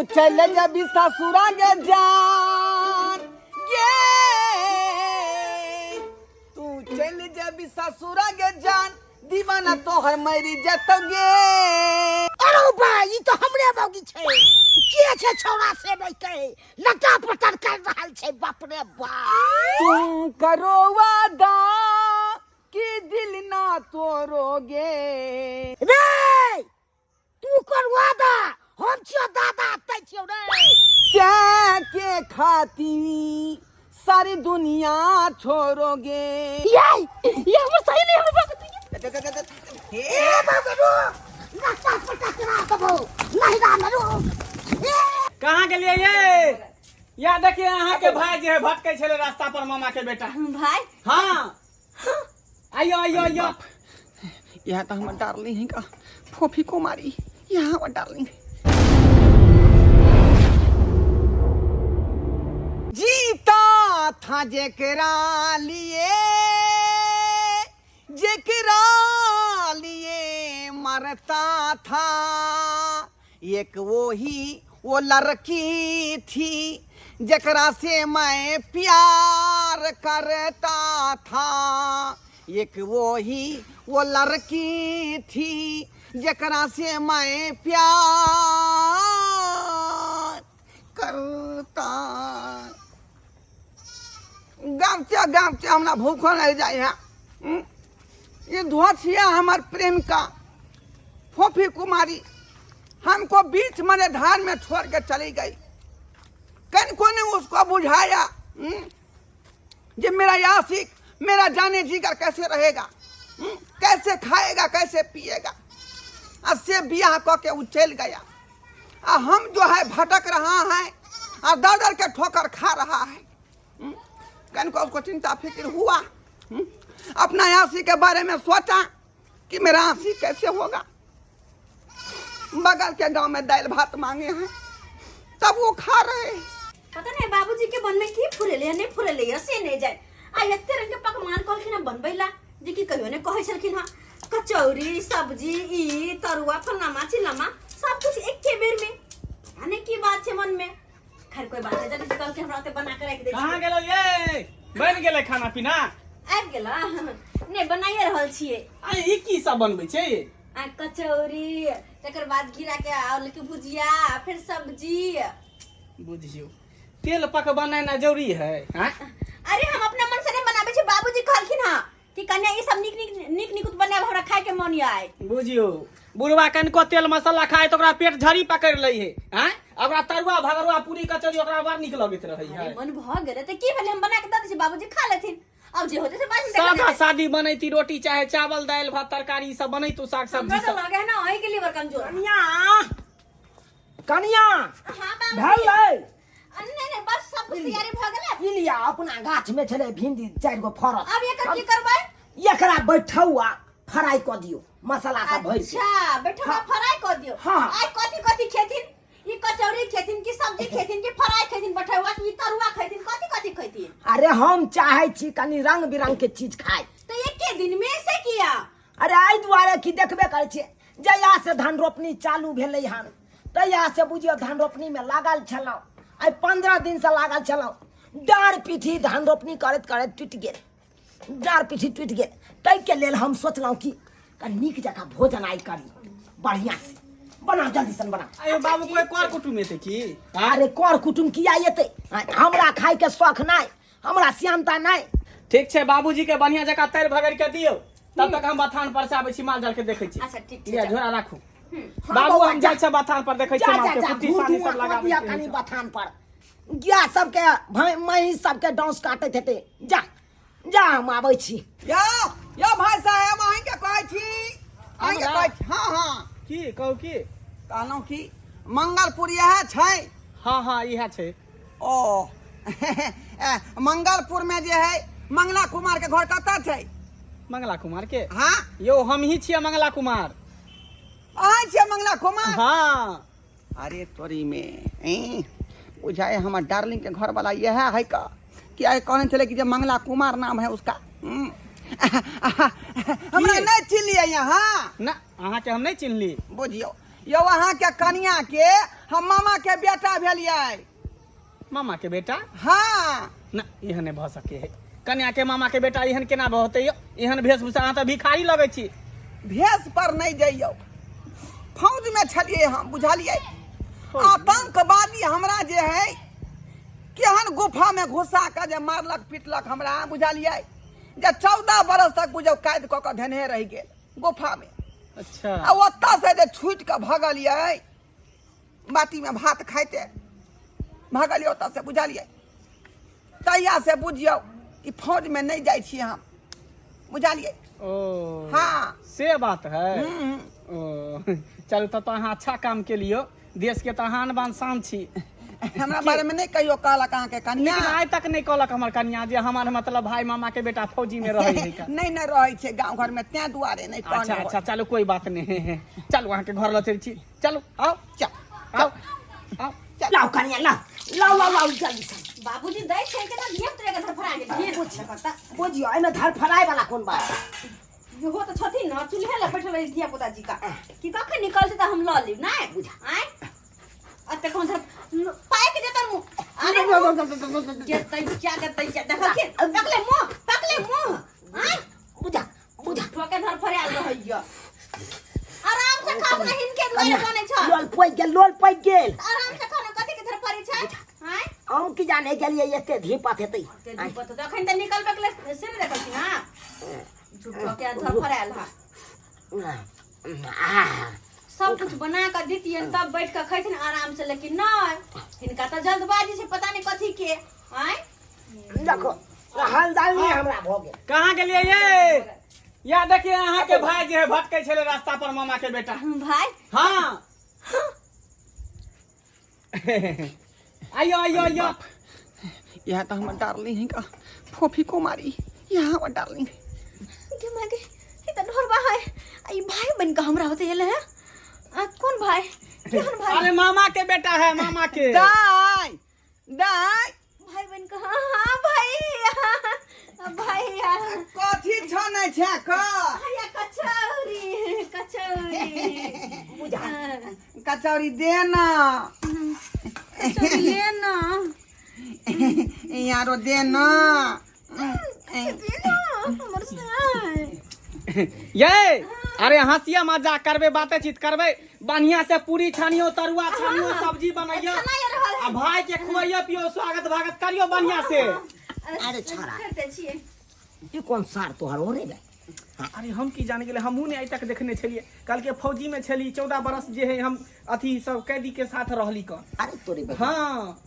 तू चल जबी ससुरा गे जान गे, तू चल जबी ससुरा गे जान, दीवाना तोहर मरी जतो गे। अरे बा, ई तो हमरे मौगी छै। के छै छौड़ा से नहीं कहे, लटा पटर कर रहल छै। बाप रे बाप। तुम करो वादा कि दिल ना तोड़ोगे। रे तू कर वादा, हम छियो दादा तै छियो रे। से के खाती सारी दुनिया छोड़ोगे। ये ये हमर सही नहीं, हमर बाप। ए बाबू रो, लटा पटर करा देबो नहीं राम रो। कहाँ गेलियै ये? या देखिए, अहाँ के भाई जे है भटकै छलै रास्ता पर, मामा के बेटा। भाई? हाँ, आइयो आइयो आइयो। यह तो हमर डार्लिंग है का फोफी कुमारी, यहाँ हमर डार्लिंग जीता था, जेकरा लिए, जेकरा लिए मरता था, एक वो ही वो लड़की थी जकरा से मैं प्यार करता था, एक वो ही वो लड़की थी जकरा से मैं प्यार करता। गामचे गामचे हमरा भूखो नहीं जाए है। ये धोछिया हमार प्रेम का फोफी कुमारी हमको बीच मने धार में छोड़ के चली गई। कनको ने उसको बुझाया जे मेरा आशिक मेरा जाने जीगर कैसे रहेगा, कैसे खाएगा, कैसे पिएगा। और से बियाह क के उ चल गया आ हम जो है भटक रहा है और दर दर के ठोकर खा रहा है। कनको उसको चिंता फिक्र हुआ, अपना आशी के बारे में सोचा कि मेरा आशी कैसे होगा। बगल के गांव में दाल भात मांगे हैं तब वो खा रहे हैं। पता नहीं बाबूजी के मन में की फुरेले या नहीं फुरेले या से नहीं जाए। आ एते रंग के पकवान कहलखिन हँ बनबै ला, जे कि कहियो ने कहै छलखिन हँ। कचौड़ी सब्जी ई तरुआ फलामा चिलामा सब कुछ एके बेर में, पता नहीं की बात छै मन में। खैर कोई बात नहीं, जल्दी से कहलखिन हमरा ओते बना के राखि दै कहाँ छी। गेलो ये? बनि गेलै खाना पीना? आबि गेल? नहि, बनाइए रहल छियै। आ ई की सब बनबै छै? आ कचौड़ी, तकर बाद घिरा के आलू के भुजिया, फिर सब्जी। बुझियौ, तेल पक बनेनाइ जरूरी है आँय? अरे हम अपना मन से नहीं बनाबै छी, बाबूजी कहलखिन हँ कि कन्या ई सब नीक नीक नीक नीक बनायब, हमरा खाय के मन आय। बुझियौ, बुढ़वा कनिको तेल मसाला खाय तऽ ओकरा पेट झड़ी पकड़ि लै है आँय। ओकरा तरुआ भगरुआ पूरी कचौड़ी ओकरा बड़ नीक लगैत रहै अरे है। मन भऽ गेलै तऽ की भेलै, हम बना के दऽ दै छी, बाबूजी खा लेथिन। अब जे होतै से बाद में देखल सादा जेतै। सादी बनैती रोटी चाहे चावल दालि भात तरकारी ई सब बनैतु साग हमरा सब्जी तऽ सब। लगे है ना अहीं के लीवर कमजोर। कनिया, कनिया। हाँ बाबूजी। भेलै? नहीं नहीं, बस सब कुछ तैयारी भऽ गेलै। ई लिया, अपना गाछ में छलै भिंडी चारि गो फड़ल। अब एकर की करबै? एकरा बैठौआ फ्राई कऽ दियौ मसाला सब भरि के। अच्छा, बैठौआ फ्राई कऽ दियौ। हाँ। आइ कथी कथी खेथिन? ई कचौड़ी खेथिन कि सब्जी खेथिन कि फ्राई खेथिन बैठौआ कि तरुआ खेथिन, कथी कथी खेथिन? अरे हम चाहै छी कनि रंग बिरंग के चीज खाइ। तऽ एके दिन में से किया? अरे एहि दुआरे कि देखबे करै छियै, जहिया से धान रोपनी चालू भेलै हन तहिया से बुझियौ धान रोपनी में लागल छलहुँ। आइ 15 दिन से लागल छलहुँ। डाँड़ पीठी धान रोपनी करैत करैत टूटि गेल, डाँड़ पीठी टूटि गेल। ताहिके लेल हम सोचलहुँ कि कनि नीक जकाँ भोजन आइ करी, बढ़िआँ से बना, जल्दी सन बना। अयो बाबू, कोई कर कुटुम एतै की? अरे कर कुटुम किया एतै? हमरा खायके शौख नहि, हमरा श्यामता नहि। ठीक छै, बाबूजी के बढ़िया जकाँ तैर भगड़ के दियौ, तब तक हम बथान पर से आबै छी, माल जाल के देखै छी। अच्छा, ठीक छै, लिअ, जाउ। झोरा राखू। हाँ, बाबू, बौआ, हम जा। जाइ छी बथान पर, देखै छी जा माल जा के जा, कुट्टी घूर सानी धुआं सब कऽ लगाबै दिअ छी। कनि बथान पर गाय सबके, महींस सबके डोंस काटैत हेतै। जा जा, हम आबै छी। यौ यौ भाई साहेब, अहींके कहै छी, अहींके हमरा? कहै छी। हाँ हाँ। की कहू की? कहलहुँ कि मंगलपुर इएह छै? हाँ हाँ, इएह छै। ओ मंगलपुर में जे है मंगला कुमार के घर कतऽ छै? मंगला कुमार के? हाँ। यौ, हम ही छियै मंगला कुमार। अहाँ छियै मंगला कुमार? हाँ। अरे तोरी में बुझाए हमर डार्लिंग के घर वाला यह है का कि आइ कहने छलै कि जे मंगला कुमार नाम है उसका। हमरा की? नहि चिन्हलियै यहाँ? ना, अहाँके हम नहि चिन्हली। बुझियौ यौ, अहाँके कनिया के हम मामा के बेटा भेलियै। मामा के बेटा? हाँ। ना, एहन नहि भऽ सकै है। कन्या के मामा के बेटा एहन केना भऽ होतै यौ? एहन वेशभूषा, अहाँ तऽ भिखारी लगै छी। भेष पर नहि जइयौ, फौज में छलियै हम, बुझलियै? आतंकवादी हमरा जे है केहन गुफा में घुसा के जे मारलक पिटलक हमरा, बुझलियै? जे 14 बरस तक बुझौ कैद कऽ के धेने रहि गेल गुफा में। अच्छा। आ ओतऽ से जे छूटि कऽ भगलियै, बाटी में भात खाइते भगलियै ओतऽ से, बुझलियै? तहिया से बुझियौ कि फौज में नहि जाइ छी हम, बुझलियै? ओ। हाँ। से बात है। हम्म। ओ चलू, तब तऽ अहाँ अच्छा काम केलियौ। देश के तऽ अहाँ आन बान शान छी। हमरा बारे में नहि कहियो कहलक अहाँके कन्या? लेकिन आइ तक नहि कहलक हमर कन्या जे हमर मतलब भाई मामा के बेटा फौजी में रहै है का। नहि नहि, रहै छै गाँव घर में, तें दुआरे नहि कहने। अच्छा अच्छा, चलू, कोई बात नहीं है। चलू, अहाँके घर लऽ चलै छी। चलू, आउ। चल। आउ आउ। लाउ कनिया, लाउ लाउ लाउ लाउ जल्दी से। बाबूजी दै छै के ना धिया पुता के धरफड़ा गेल धिया। बुझियौ, एहिमे धरफड़ाय वाला कोन बात? इहो तऽ छथिन ने, चूल्हे लग बैठल रहै धिया पुता जी का कि कखन निकलतै तऽ हम लऽ लेब। नहि आँय, एते कौन धर पाकि जेतन मुँह। अरे जेतै क्या जेतै क्या, देखलखिन, तकले मुँह, तकले मुँह। आँय। बुझा बुझा। ठोके धरफड़ायल रहैया। आराम से खाउ ने, हिनके दुआरे बनै छ। लोल पैक गेल, लोल पैक गेल। आराम से खाउ ने, कथी के धरफड़ी छै? आँय। हम की जाने गेलियै एते धीपत हेतै। ते दिक्कत तऽ अखन तऽ निकलबे के से नहि देखलखिन। हँ, झूठो के धरफड़ायल हँ। आह, सब कुछ बना कऽ दितियन तब बैठ कऽ खैथिन आराम से, लेकिन नहि, हिनका तऽ जल्दबाजी छै, पता नहि कथी के। आँय। देखो, हलदाली हमरा भऽ गेल। कहाँ गेलियै ये? या देखिए, अहाँके भाई जे है भटकै छलै रास्ता पर, मामा के बेटा। भाई? हाँ, आइयो आइयो आइयो। यह तो हमर डार्लिंग है का, फोफी कुमारी, यह हमर डार्लिंग। गे माय गे, ई तऽ ढोरबा है। आ ई भाई बन कऽ हमरा होते एले है। आ कोन भाई, केहन भाई? अरे मामा के बेटा है, मामा के। दाई दाई। भाई बन कऽ? हाँ हाँ भाई, हाँ, भाई। कथी छनै छै क? भैया, कचौड़ी कचौड़ी। बुझा। कचौड़ी दे ना। कचौड़ी ले ना। यारो दे ना। दे ना हमर साय। ये अरे, हंसिया मजाक करबै, बातेचीत करबै। बढ़िया से पूरी छानियो, तरुआ छानियो, सब्जी बनैयो। छनाइ रहल आ भाई के खुआइयो पियो, स्वागत भागत करियो बढ़िया से। अरे छोरा। करते छियै। ई कोन सार तोहर ओरे बे? अरे हम की जाने गेलै, हमहूँ ने आइ तक देखने छलियै। कल के फौजी में छली, 14 बरस जे है हम अथी सब कैदी के साथ रहली क। अरे तोरी बे। हाँ।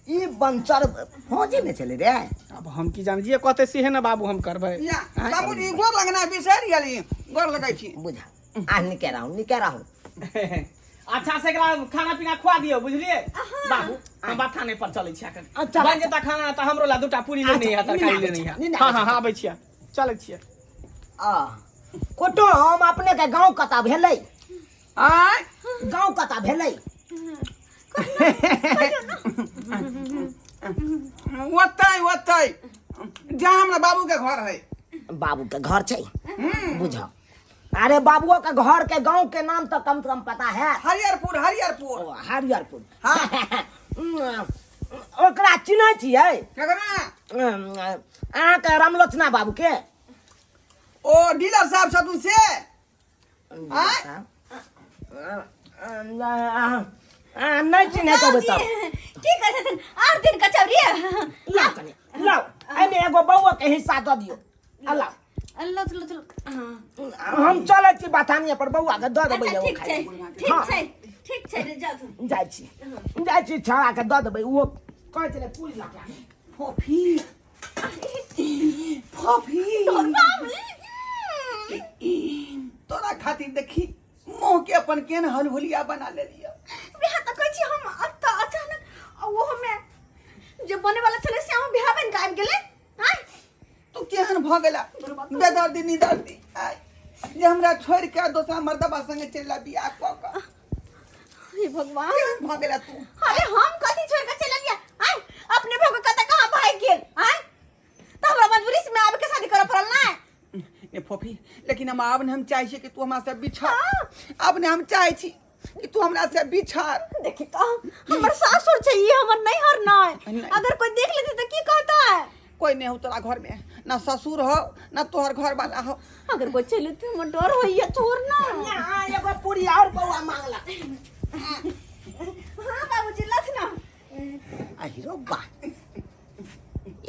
ई बनचर फौजी में छलै रे? अब हम की जाने, जे कहते से है ना बाबू, हम करबै। या बाबूजी, गोर लगना बिसरि गेली, गोर लगै छी। बुझा, आ निके रहू, निके रहू। अच्छा से एकरा खाना पीना खुआ दियौ, बुझलियै बाबू? हम बथाने पर चलै छियै एखन। अच्छा। बनि जेता खाना तऽ हमरो ला दूटा पूरी लेने है, अच्छा, तरकारी नीने लेने आबै है। छियै, नीने हाँ। आबै। हाँ हाँ, आबै छियै, चलै छियै। आ कोटो हम अपने के गांव कता भेलै? आय। गांव कता भेलै? ओतै ओतै जहाँ हमरा बाबू के घर है। बाबू के घर छै, बुझ। अरे बाबुओ के घर के गांव के नाम तो कम से कम पता है। हरिहरपुर, हरिहरपुर। ओ, हरिहरपुर। हाँ। ओकरा चिन्है छियै? केकरा? अहाँके रामलोचना बाबू के। ओ डीलर साहब छथुन से? आँय? नहि चिन्हैत हेबै तब। की कहै छथिन आठ दिन कचौड़ी? लाउ कनि, लाउ, एहिमे एगो बौआ के हिस्सा दऽ दियौ, आ लाउ। अल्लाह, चलो चलो, हाँ। हम चलै छी बथानिए पर, बौआ के दऽ देबै। अच्छा। एगो ठीक खाइ छै। लए। ठीक हाँ। छै, ठीक छै, जाउ तू। जाइ छी, जाइ छी, छौड़ा के दऽ देबै। ओहो कहै छलै पूरी लऽ के आबै। फोफी फोफी, तोरा खातिर देखी मुंह के अपन केन हलहुलिया बना लेलियो। बियाह तऽ कहै छी हम अतऽ अचानक, आ ओहो में जे बने वाला छलै से हम बियाह बनि कऽ आबि गेलै। आँय। तू केहन भऽ गेला बेदर्दी निदर्दी, आय, जे हमरा छोड़ के दोसरा मर्दबा संगे चलि ला बियाह कऽ कऽ? हे भगवान! केहन भऽ गेला तू? अरे हम कथी छोड़ के चलि एलियै? आँय, अपने भऽ कऽ कतऽ कहाँ भागि गेल? आँय, तऽ हमरा मजबूरी से आबि के शादी करऽ पड़ल ने। ए फोफी, लेकिन हम आब ने हम चाहै छी कि तू हमरा से बिछड़। आब ने हम चाहै छी कि तू हमरा से बिछड़। देखी तो हमर सासुर छै ई हमर नैहर नहीं नहीं। अगर कोई देख लेते तो की कहता है कोई नहीं हो तोरा घर में ना ससुर हो ना तोहर घर वाला हो अगर कोई चले तो हमर डर होइए छोड़ ना यहाँ एगो पूरी और बौआ मांगला हाँ बाबूजी लथ ना अहिरो बा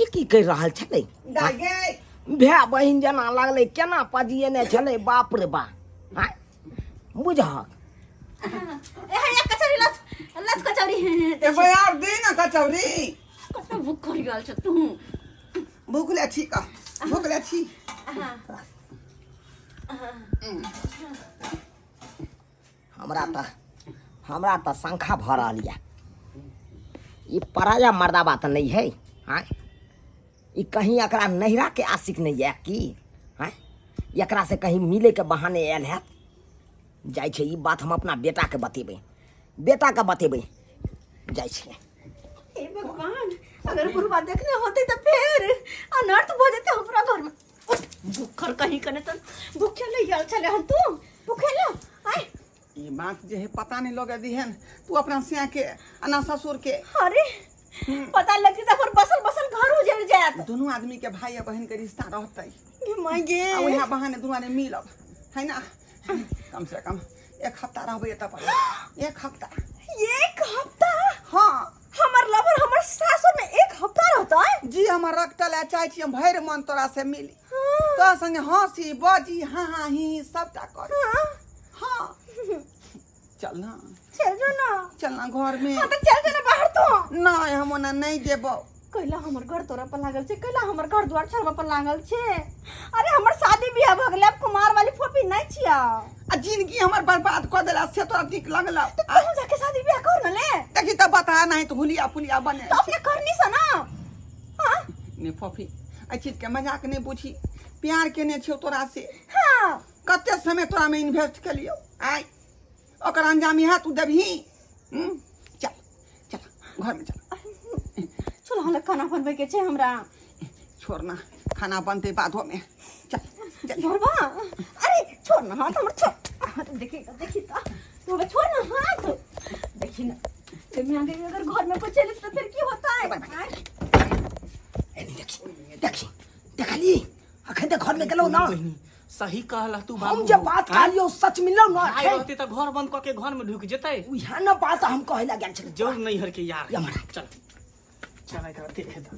ई की कहि रहल छलै दाइ गे भाय बहिन जेना लागलै केना पजिएने छलै बाप रे बा आँय बुझहक ए हैया कचौड़ी लथ लथ कचौड़ी एगो यार दे ना कचौड़ी कत भूख कर गेल छ तू भूख ले छी का भूख ले छी हमरा तऽ हमरा तऽ शंखा भऽ रहल यऽ ई पराया मर्दाबा तऽ नहि है आँय ई कहीं एकरा नैहराके आशिक नहि यऽ की आँय एकरा से कहीं मिलैके बहाने आयल हैत जाइ छै ई बात हम अपना बेटाके बतेबै बेटाके बतेबै जाइ छियै हे भगवान अगर बुढ़वा देखने होते तो फिर अनर्थ हो जेते हमरा घर में भूखर कहीं कने तो भूखे ले आयल छले हन तू भूखे ले आय ई बात जे है पता नहीं लगे दिहन तू अपना सिया के आ ना ससुर के अरे पता लगती तो हमर बसल बसल घर उजड़ जायत दोनों आदमी के भाई आ बहन के रिश्ता रहते गे माय गे आ वहाँ बहाने दुनू आदमी मिलब है ना कम से कम एक हफ्ता रहबै एतऽ पर एक हफ्ता एक हफ्ता हाँ हमर लवर हमर सासुर में एक हफ्ता रहता है जी हमर रखतल है चाहै छी हम भरि मन तोरा से मिली तोरा संगे हंसी बजी हाँ हाँ ही ही सबटा कर हाँ हाँ चल ना चल जो ना चल ना घर में हाँ तो चल जो ना बाहर तो नहीं हम ओना नहीं जेबो कैला हमर घर तोरा पर लागल छै कैला हमर घर द्वार छोड़बा पर लागल छै अरे हमर शादी बियाह भऽ गेलै आब कुमार वाली फोपी नहि छियै आ जिंदगी हमर बर्बाद कऽ देला से तोरा नीक लगल तो तू जाके शादी बियाह कर न ले देखी तऽ बता नहीं तो हुलिया पुलिया बने तो अपने करनी से ना हाँ ने फफी एहि चीज के मजाक नहीं बुझी प्यार केने छियौ तोरा से हाँ कते समय तोरा में इन्वेस्ट केलियौ आय ओकर अंजाम इएह तू देबही हम्म? चल चल घर में चल चल हमरा खाना बनबै के छै हमरा छोड़ ना खाना बनते बादो में चल चल धरबा अरे छोड़ ना हाथ हमर छोड़ हाथ देखी तो देखी तो बाबा छोड़ ना हाथ देखी ना तुम यहाँ गई अगर घर में कुछ चले तो फिर की होता है आय? एनी देखी देखी देखली अखन तऽ घरमे गेलहुँ ना सही कहला तू बाबू हम जे बात कहलियौ सच मिललौ ना भाई अखन रहते तऽ घर बंद कऽ के घर में ढुक जेतै उएह ने बात हम कहै लए गेल छलियै जरूर नैहर के यार ये हमारा। चल चल एकरा देखे दऽ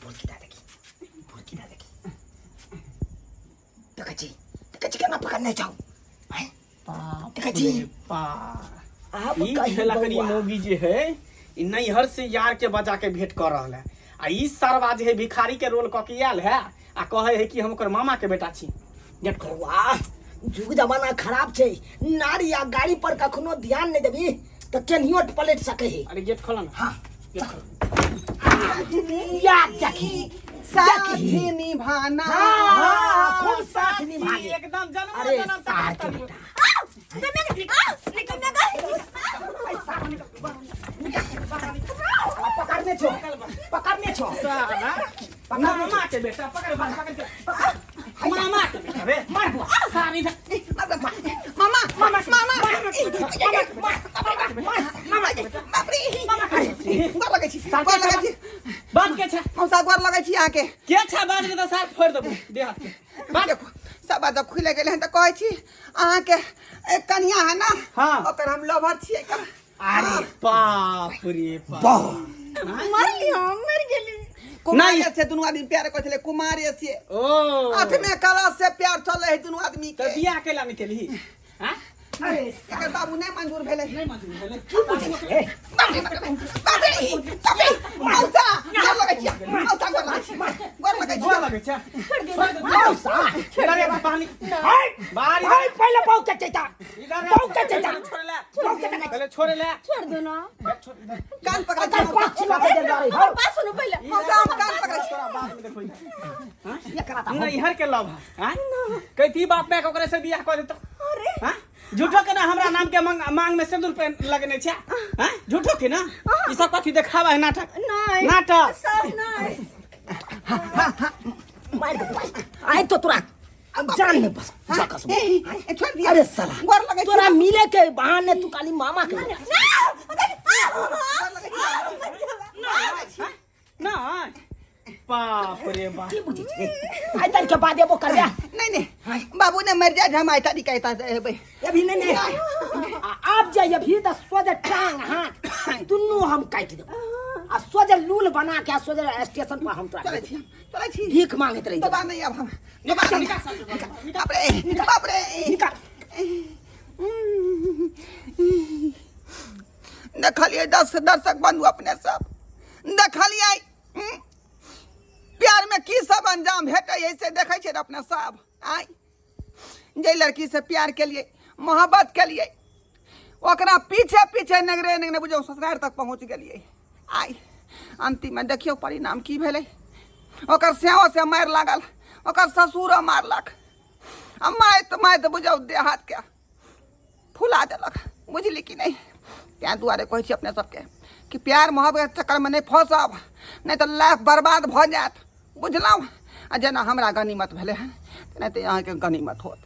भुरकी दा देखी भुरकी दा देखी देखै छी देखै छी केना पकड़ने जाउ हैं बाप देखै छी रे बाप आब ई कही खेला करी बौआ मौगी जे है ई नैहर से यार के बजा के भेंट कर रहल है आ ई सरवा जे है भिखारी के रोल कऽ के आयल है आ कहै है कि हम ओकर मामा के बेटा छी गेट खोल वाह जुग जमाना खराब छै नारी आ गाड़ी पर कखनो ध्यान नहि देबी तऽ केनियो पलटि सकै है अरे गेट खोल ना हाँ गेट खोल या देखी साथ देखी निभाना हाँ खूब साथ निभागे एकदम जन्म अरे जन्म तक सार के बेटा पकड़ने छो पकड़ने छो साला मामा के बेटा पकड़ बाल पकड़ के पकड़। मामा के बेटा रे मार बुआ सारी इधर मामा मामा मामा मामा बाप रे गोर लगै छी गोर लगै छी बात के छा मौसा गोर लगै छी अहाँके के छा बाज के त सार फोड़ देबो दे हाथ के बाज देखो सब बात जब खुले गेलै हन तऽ कहै छी अहाँके एक कनिया है ना हाँ। ओकर हम लवर छियै अरे बाप रे बाप बहु मर ली हम मर गेली कुमारे से दुनू आदमी प्यार करै छलै कुमारे से ओ आठमे क्लास से प्यार चलै है दुनू आदमी त के बियाह केला नहीं केलही हां अरे एकर बाबू नहि मंजूर भेलै नहीं मंजूर भेलै की बुझै छी बाप रे बाप रे बाप रे मौसा गोर लगै छियै मौसा गोर लगै छियै गोर लगै गोर छियै लगै छै मौसा इधर आ, पानी हाय बाहर इधर। हाय पहिले बहु के चैता इधर आ, बहु के चैता छोड़ ले बहु के चैता पहले छोड़ ले छोड़ दो ना कान पकड़ै अगर छियै पाँच लगा दे रे हमर बात सुनू पहिले मौसा हम कान पकड़ै छियै तोरा बाद में देखो इधर। एकरा त नैहर के लव है हैं कहती बाप माय के ओकरे से बियाह कर देतो अरे हैं झूठो के ना हमरा नाम के मांग मांग में सिंदूर पे लगने छै हैं झूठो के ना ई सब कथी देखावा है नाटक नहीं नाटक सब नहीं मार दे आइ तो तोरा जान में बस जा कसम ए, ए, छोड़ दिया। अरे साला गोर लगै छी। तोरा मिले के बहाने तू काली मामा के ना नहीं बाप रे बाप की बुझै छी आइ तारीख के बाद एबो करबे नहीं नहीं बाबू ने मर जाए हम आइता नहीं कहता हेबै अभी नहीं नहीं आ आब जाइए अभी तऽ सोझे टांग हाथ दुनू हम काटि देब आ सोझे लूल बना के आ सोझे स्टेशन पर हम तोरा चलै छी चलै छी भीख मांगैत रहि दोबारा नहीं अब हम दोबारा नहीं। बाप रे बाप रे निकाल देखलिए दस दर्शक बंधु अपने सब देखलिए प्यार में की सब अंजाम भेटै है से देखै छियै अपने सब आय जे लड़की से प्यार के लिए मोहब्बत के लिए ओकरा पीछे पीछे नेगरे नेगरे बुझो ससुराल तक पहुँच गेलियै आइ अंतिममे देखियौ परिणाम की भेलै ओकर सेहो से मारि लागल ओकर ससुरो मारलक आ मारि मारि बुझौ देह हाथके फुला देलक बुझली कि नहि ताहि दुआरे कहै छी अपने सबके कि प्यार मोहब्बत चक्करमे नहि फँसब नहि तऽ लाइफ बर्बाद भऽ जायत बुझलहुँ आ जेना हमरा गनीमत भेलै हन तेनाहिते अहाँके गनीमत होत।